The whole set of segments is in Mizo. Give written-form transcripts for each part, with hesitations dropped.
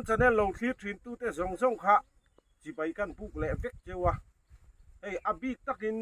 channel lo thlir thin tute zawng zawng kha chibai kan buk leh vek cheu a, hei a bik takin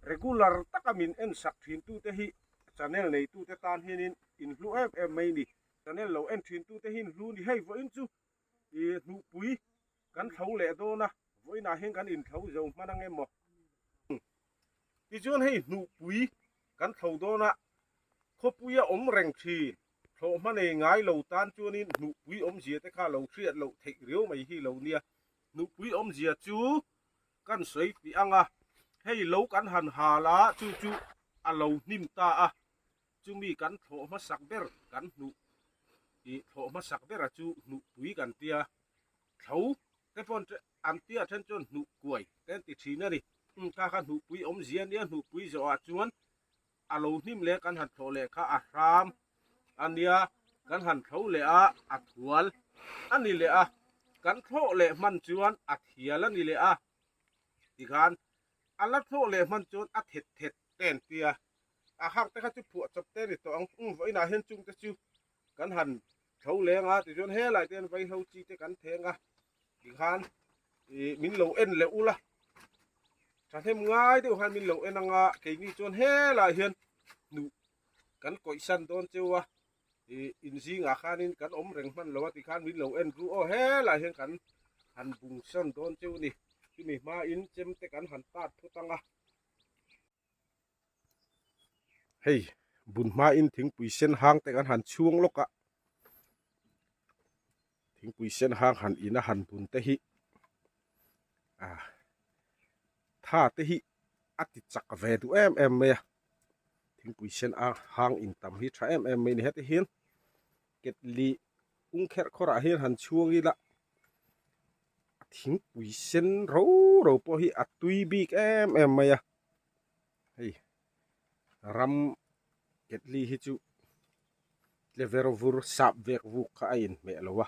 regular taka min en sak thin tute hi channel nei tute tan hianin in hlu em em mai ni. Channel lo en thin tute hi in hlu ni. Hei vawiin chu ih hnuhpui kan thlo leh dawn a, vawiinah hian kan inthlo zo hman ang em maw? Tichuan hei hnuhpui kan thlo dawn a, khawpuia awm reng thin, thlawhhma nei ngai lo tan chuanin hnuhpui awmzia te kha lo hriat loh theih riau mai hi lo nia. Hnuhpui awmzia chu kan sawi tih ang a, hei lo kan han hal a, chu chu a lo hnim ta a, chumi kan thlawh hmasak ber kan hnuh ih thlawh hmasak bera chu hnuhpui kan tia, thlo te pawh an tia then chuan hnuh kuai te an ti thin a ni. Umm kha kha hnuhpui awmzia ania hnuhpui zawhah chuan a lo hnim leh kan han thlawh leh kha a hram a nia, kan han thlo leh a a thual a ni leh a, kan thlawh leh hman chuan a thial a ni leh a, tikhan a la thlawh leh hman chuan a thet thet te an tia, a hak te kha chu phuah chawp te a ni tawh ang, umm vawiinah hian chung te chu kan han thlo leng a tichuan helai te hian vaihlo chi te kan theng a tikhan ih min lo en leh ula thahnem ngai deuh khan min lo en anga keini chuan helai hian hnuh kan kawih san dawn cheu a ih in zingah khanin kan awm reng hman lo a tikhan min lo en ru aw helai hian kan han bung san dawn cheu a ni chumi hmain chem te kan han tat phawt anga. Hei bun hmain thingpui sen hang te kan han chhung lawk a thingpui sen hang han in a han bun te hi ah tha te hi a ti chak ve duh em em mai a thingpui sen a hang in tam hi tha em em mai a ni heti hian ketli ung kherh khawrah hian han chhung ila thingpui sen ro ro pawh hi a tui bik em em mai a hei ram ketli hi chu tle ver vur sap vek vuk kha a inhmeh lo a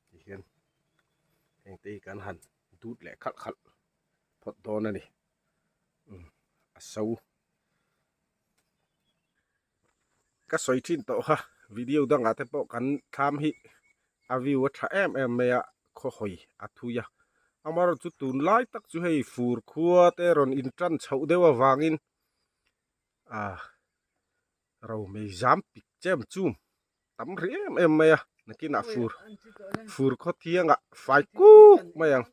tihian heng te hi kan han dut leh khalh khalh phawt dawn a ni umm a so. Ka sawi thin tawh kha video dangah te pawh kan thlam hi a view a tha em em mai a khaw hawi a thui a amaherawhchu chu tunlai tak chu hei fur khua te rawn in tan chhoh deuh avangin ah romei zam pik chem chum tam rih em em mai a nakinah fur fur khaw thiangah fai kuk mai ang.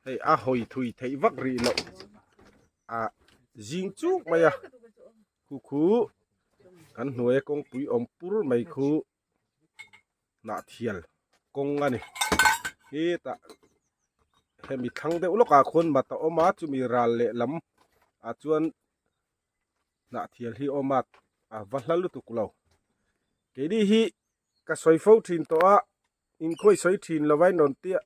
Hei a hawi thui theih vak rih loh a zing chuk mai a khu khu kan hnuaia kawngpui awm pur mai khu hnah thial kawng a ni hetah hemi thlang deuh lawkah khuan mat a awm a chumi ral lehlam ah chuan hnah thial hi a awm a a va hla lutuk lo keini hi ka sawi fo thin tawh a. Inkhawi sawi thin lo a inrawn tia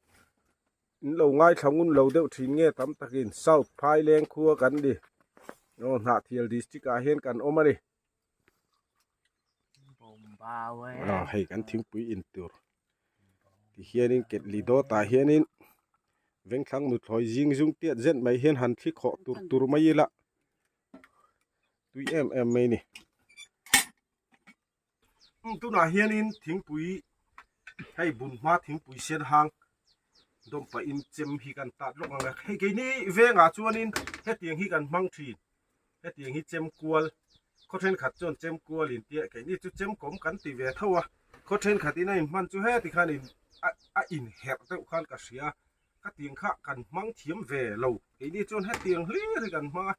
in lo ngaithla ngun lo deuh thin nge tam takin South Phaileng khua kan ni aw Hnahthial district ah hian kan awm a ni aw hei kan thingpui in tur ti hianin ketli dawt ah hianin vengthlang nuthlawi zing zung tiat zet mai hian han thli khawh tur tur mai ila tui em em mai ni. Tunah hianin thingpui hei bun hma thingpui sen hang dawm pahin chem hi kan tat lawk ang a hei keini vengah chuanin hetiang hi kan hmang thin hetiang hi chem kual khaw thenkhat chuan chem kual in tia keini chu chem kawm kan ti ve tho a khaw thenkhat in a inhman chu heti khan in a inherh deuh khan ka hria ka tiang kha kan hmang thiam ve lo keini chuan hetiang hlir hi kan hmang a.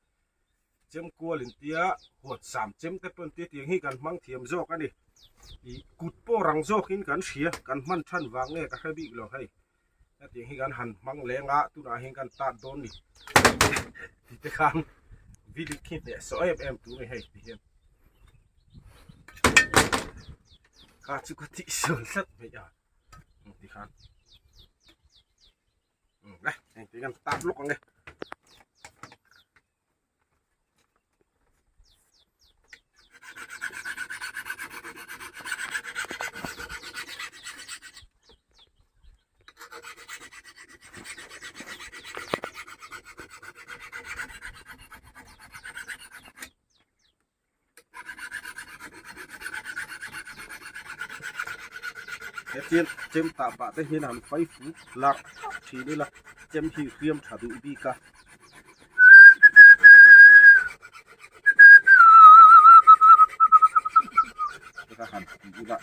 Chem kual in tia huat sam chem te pawh an tia tiang hi kan hmang thiam zawk a ni. Ih kut pawh rang zawk in kan hria kan hman than vang nge ka hre bik lo hei. Hetiang hi kan han hmang leng a tunah hian kan tat dawn ni ti te khan vilik hi hneh sawh em em tur a ni hei ti hian. Kha chu ka tih sual tlat mai a ti khan. Le engtin kan tat lawk ang e. Hetiang chem tah pah te hian han fai fuk larh thin ila chem hi hriam tha duh bik a. Heta han ti ila.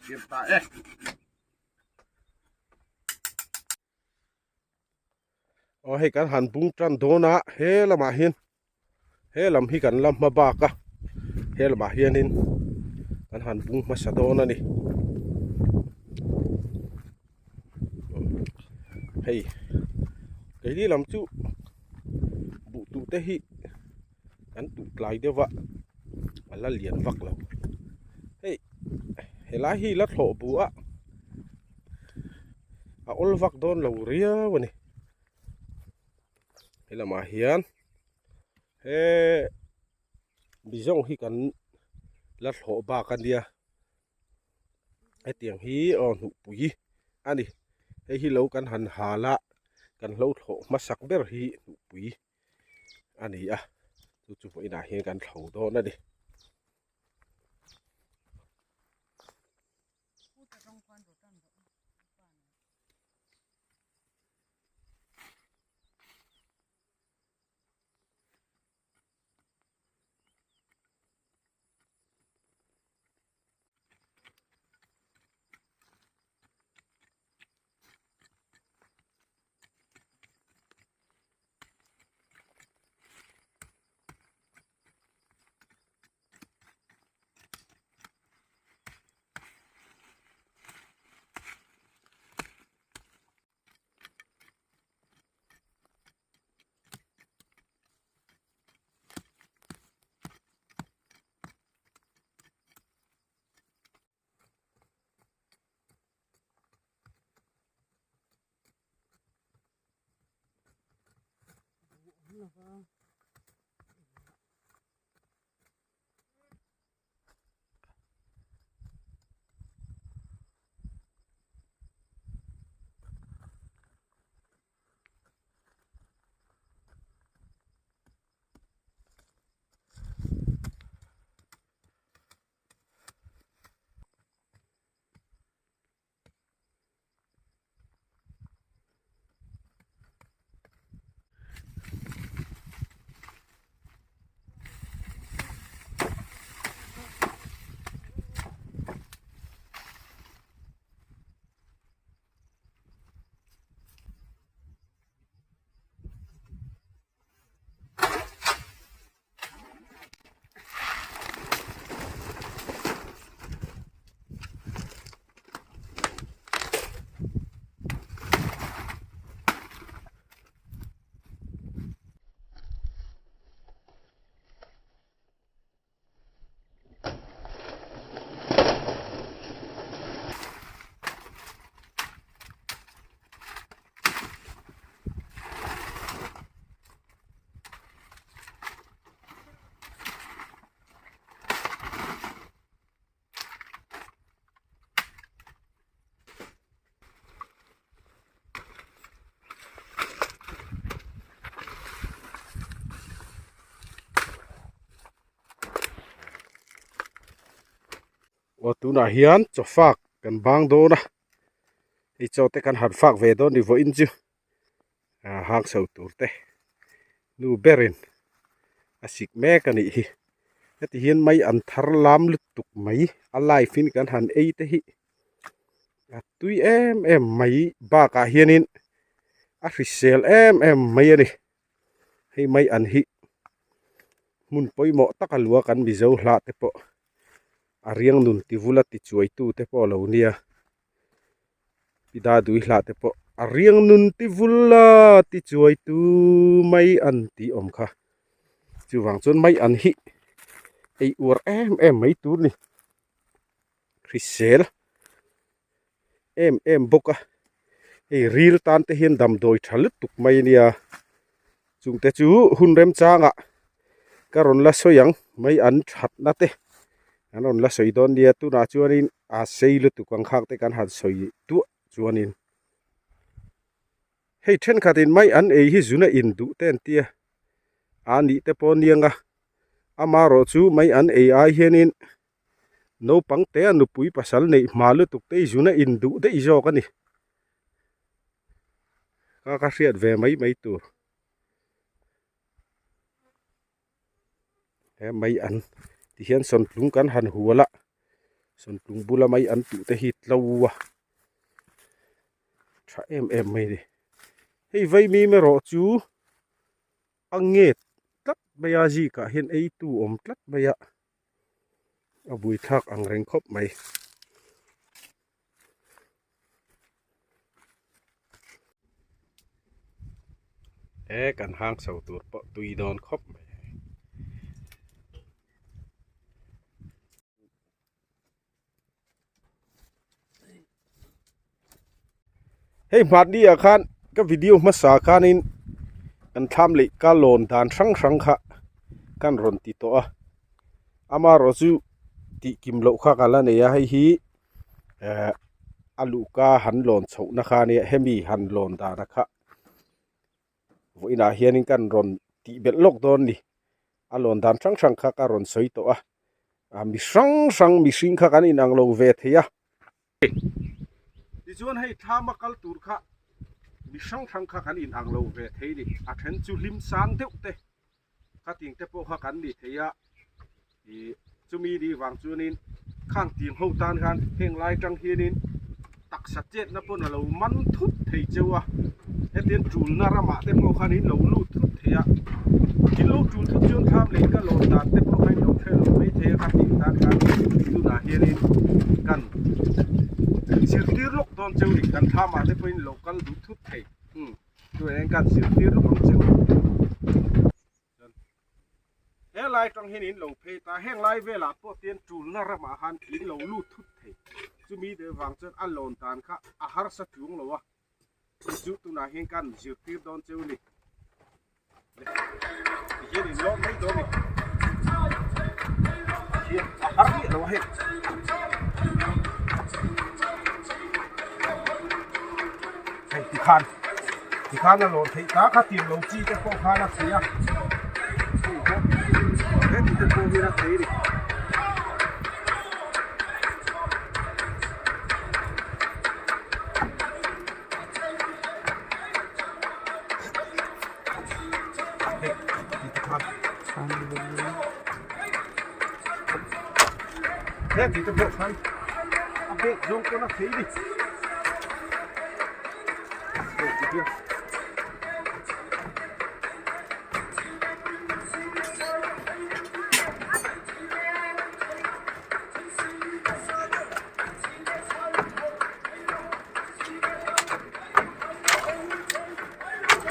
Siam ta e. Aw hei kan han bung tan dawn a he lamah hian he lam hi kan la hma bak a he lamah hianin kan han bung hmasa dawn a ni hei keini lam chu buh tuh te hi kan tuh tlai deuh a a la lian vak lo hei helai hi la thlawh bu a. A awl vak dawn lo riau a ni he lamah hian he bizawng hi kan la thlawh bak a nia hetiang hi aw hnuhpui a ni hei hi lo kan han hal a kan hlo thlawh hmasak ber hi hnuhpui a ni a chu chu vawiinah hian kan thlo dawn a ni. Aw tunah hian chaw fak kan bang dawn a hei chaw te kan han fak ve dawn ni vawiin chu ah hang chho tur te nu berin a sik mek a nih hi heti hian mai an thar lam lutuk mai a live in kan han ei te hi a tui em em mai bakah hianin a hrisel em em mai a ni hei mai an hi hmun pawimawh tak a lua kan mizo hlah te pawh a riang nun ti vula ti chuai tu te pawh a lo nia pi dadui hlah te pawh a riang nun ti vula ti chuai tu mai an tih awm kha chuvang chuan mai an hi ei uar em em mai tur a ni. hrisel em em bawk a hei ril tan te hian damdawi tha lutuk mai a nia chungte chu hun remchangah ka rawn la sawi ang mai an thatna te an rawn la sawi dawn nia tunah chuanin a sei lutuk ang khak te kan han sawi duah chuanin hei thenkhatin mai an ei hi zuna in duh te an tia a nih te pawh aniang a amaherawh chu mai an ei ai hianin naupang te a nupui pasal neih hma lutuk te hi zuna in duh daih zawk a ni ka ka hriat ve mai mai tur he mai an ti hian sawntlung kan han hual a sawntlung bula mai an tuh te hi tlo a tha em em mai a ni hei vaimim erawh chu a nget tlat mai a zikah hian ei tu awm tlat mai a a buaithlak ang reng khawp mai. He kan hang chho tur pawh tui dawn khawp mai. Hei hmanni ah khan ka video hmasa khanin kan thlam leh ka lawn dan hrang hrang kha kan rawn ti tawh a amaherawh chu tih kim loh kha ka la nei a hei hi eh a luhka han lawn chhoh na kha ania hemi han lawn dan a kha vawiinah hianin kan rawn tih belh lawk dawn a ni a lawn dan hrang hrang kha ka rawn sawi tawh a ah mi hrang hrang mihring kha kan inang lo ve thei a. Tichuan hei thlama kal tur kha mi hrang hrang kha kan inang lo ve thei a ni a then chu hlim sang deuh te kha ting te pawh kha kan ni thei a ih chumi ni vang chuanin khang tim ho tan khan heng lai tang hianin taksa chetna pawn a lo man thut thei cheu a hetiang tulna ramah te pawh khan in lo lut thut thei a in lo tul thut chuan thlam leh ka lawn dan te pawh kha in lo hre lo mai thei a kha tih tan khan tunah hianin kan zirtir lawk dawn cheu ni kan thlamah te pawhin lo kal duh thut thei umm tunah hian kan zirtir lawk ang cheu. He lai tang hian in lo phei ta heng lai velah pawh tian tulna ramah khan in lo lut thut thei chumi deuh vang chuan a lawn dan kha a harsa chuang lo a chu tunah hian kan zirtir dawn cheu ni tihian in lawn mai dawn ni tihian a har miah lo a hei hei tikhan Tikhan a lawm theih ta kha tim lo chi te pawh khan a thei a, hei pawh heti te pawh hian a thei a ni. Hei ti khan heti te pawh khan a bek zawng pawn a thei a ni.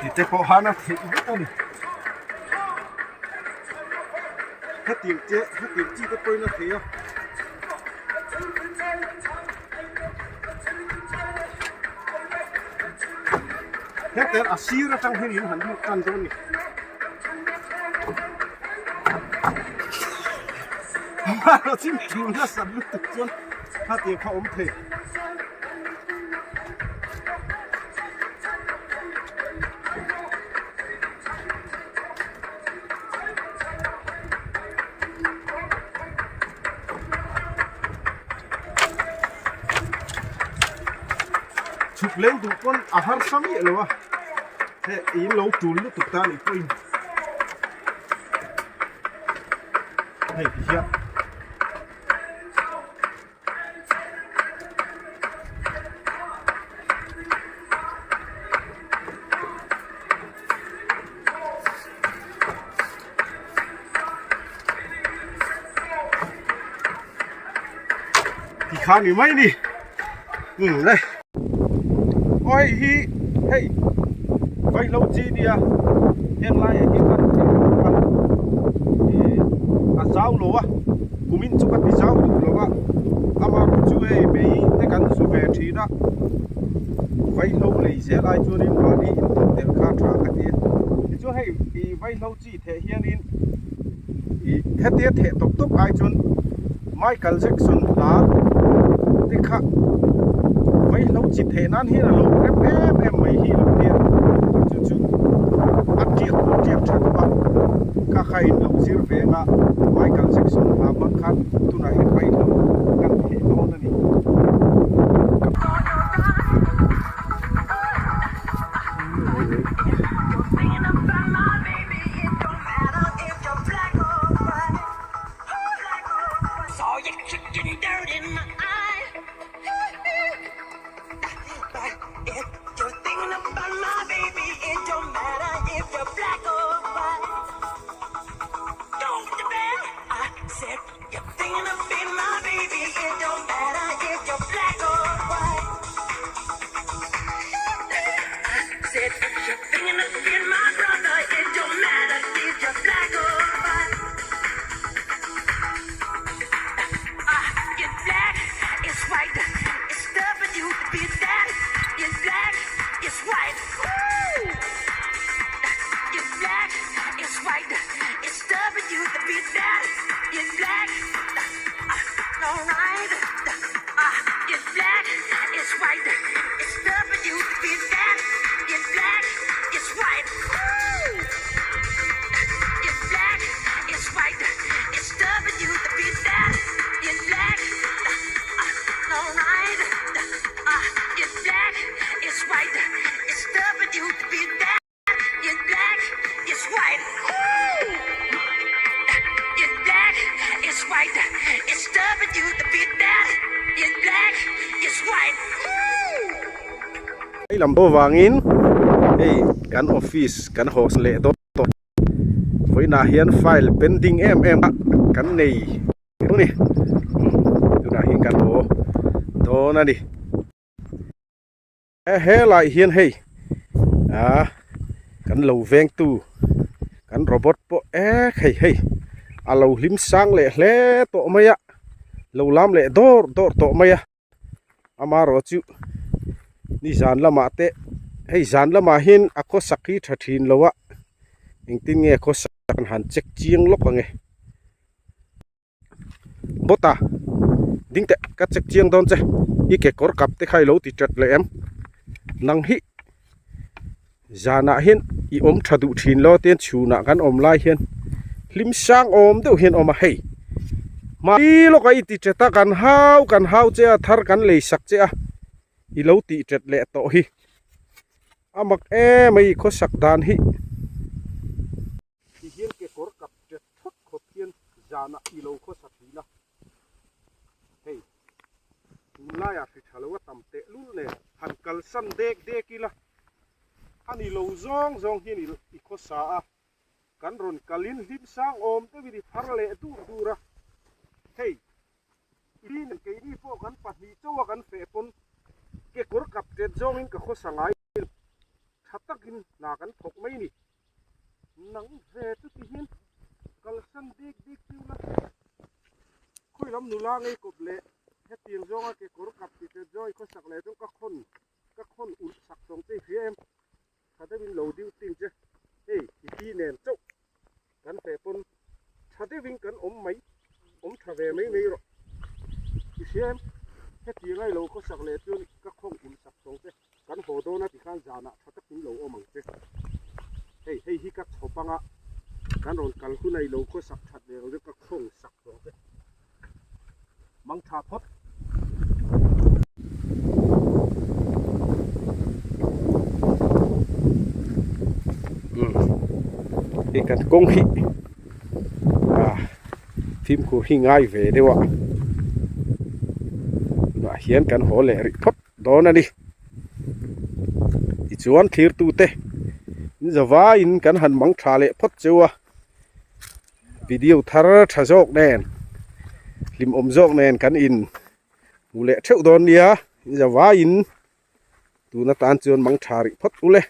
Ti te pawh han a theih vek a ni hetiang te hetiang chi te pawhin a thei a. Hetiang a sir atang hian in han lut tan dawn a ni. Hmarawh chin tul nasa lutuk chuan hetiang kha awm thei. Chhuk leng duh pawn a harsa miah lo a he in lo tul lutuk ta anih pawhin hei ti hian. Ti kha ni mai ni um le aw hei hi hei vaihlo chi nia heng laiah hian kan thei bawk a ih a zau lo a kumin chu ka ti zau duh lo a amaherawhchu. hei mei te kan zu ve thin a, vaihlo lei zel ai chuanin mahni intawp tel kha tha ka ti a. Tichuan hei ih vaihlo chi theh hianin ih hetia theh tawp tawp ai chuan Michael Jackson hla te kha vaihlo chi theh nan hian a lo rem em em mai hi lo nia chu chu a tiak pawh tiak tha duh a kha kha in lo zir ve anga Michael Jackson hla hmang khan tunah hian vaihlo kan theh dawn a ni. Hei lam pawh vangin hei kan office kan haw leh dawn tawh vawiinah hian file pending em em a kan nei a ni tunah hian kan haw dawn a ni. He helai hian hei ah kan lo vengtu kan robot pawh ek hei hei a lo hlim sang leh hle tawh mai a lo lam leh dawr dawr tawh mai a amaherawh chu nizan lamah te hei zan lamah hian a khawsak hi tha thin lo a engtin nge khawsak an han check chiang lawk ang e. Bawt a, ding teh ka check chiang dawn che, i kekawr kap te kha i lo ti chat leh em? Nang hi zanah hian i awm tha duh thin lo tian chhunah kan awm lai hian hlim sang awm deuh hian awm a, hei hmai lawkah i ti chat a kan hau kan hau che a thar kan lei sak che a i lo tih chat leh tawh hi a mak em a i khawsak dan hi. Ti hian kekawr kap ṭet thawt khawp hian zanah i lo khawsa ṭhin a, hei tunlaiah hri ṭha lo a tam teh lul nen han kalsan dek dek ila a ni lo zawng zawng hian i khawsa a, kan rawn kalin hlim sang awm deuhin i phar leh dur dur a, hei i nen keini pawh kan pahnih chauha kan feh pawn kekawr kap ṭet zawngin ka khawsa ngai lo, ṭha takin hna kan thawk mai ni. Nang ve chu ti hian kalsan bik bik chiu la, khawi lam nula ngei kawp leh hetiang zawnga kekawr kap ti te joy khawsak leh chuan ka khawn ka khawn ulh sak tawng che i hria em? Tha deuhin lo deuh ting che, hei i pi nen chauh kan feh pawn tha deuhin kan awm mai, awm tha ve mai mai rawh i hria em? Hetiang a i lo khawsak leh chuan ka khawn ulh sak tawng che. Kan haw dawn a tikhan zanah tha takin lo awm ang che. Hei, hei hi ka chhawp anga kan rawn kal hun a i lo khawsak that ve ang chu ka khawng sak tawh ang che. Mang tha phawt. Umm, hei kan kawng hi ah fimkhur hi ngai ve deuh a, tunah hian kan haw leh rih phawt. dawn a ni. Tichuan thlirtute in zavaiin kan han mang tha leh phawt cheu a, video thar tha zawk nen hlimawm zawk nen kan in hmu leh theuh dawn nia, in zavaiin tun atan chuan mang tha rih phawt ule.